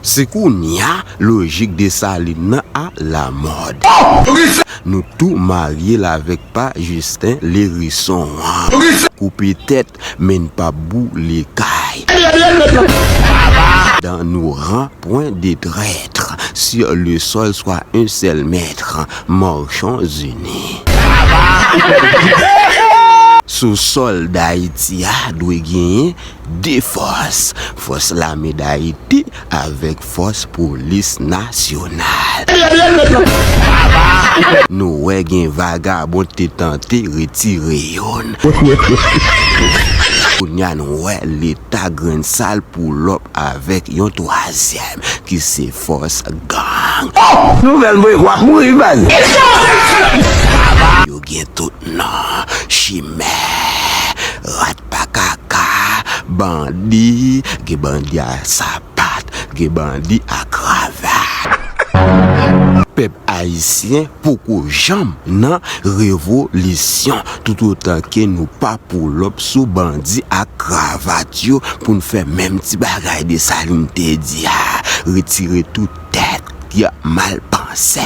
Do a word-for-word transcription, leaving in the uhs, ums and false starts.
Se kounye a lojik Desalin nan alamòd. Nou tou marye l avèk pa Jisten Lerison an. Koupe tèt, men n p ap boule kay. Dan nou ran, pwen de trèt. Sur le sol, soit un seul maître. Marchons unis. Sou sòl Dayiti a, dwe genyen de fòs, fòs lame Dayiti avèk fòs polis nasyonal. Nou wè gen vagabon te tante retire youn. Kounye a nou wè Leta grenn sal pou lòp avèk yon twazyèm ki se fòs gang. Nouvèl voye w ap mouri baz. Yo gen tout non, chimè, rat pa kaka, bandi, gen bandi a sapat, gen bandi a kravat. Pèp ayisyen poko janm nan revolisyon toutotan ke nou pa poulòp sou bandi ak kravat yo pou n fè menm ti bagay Desalin te di a, retire tout tèt ki ap mal panse.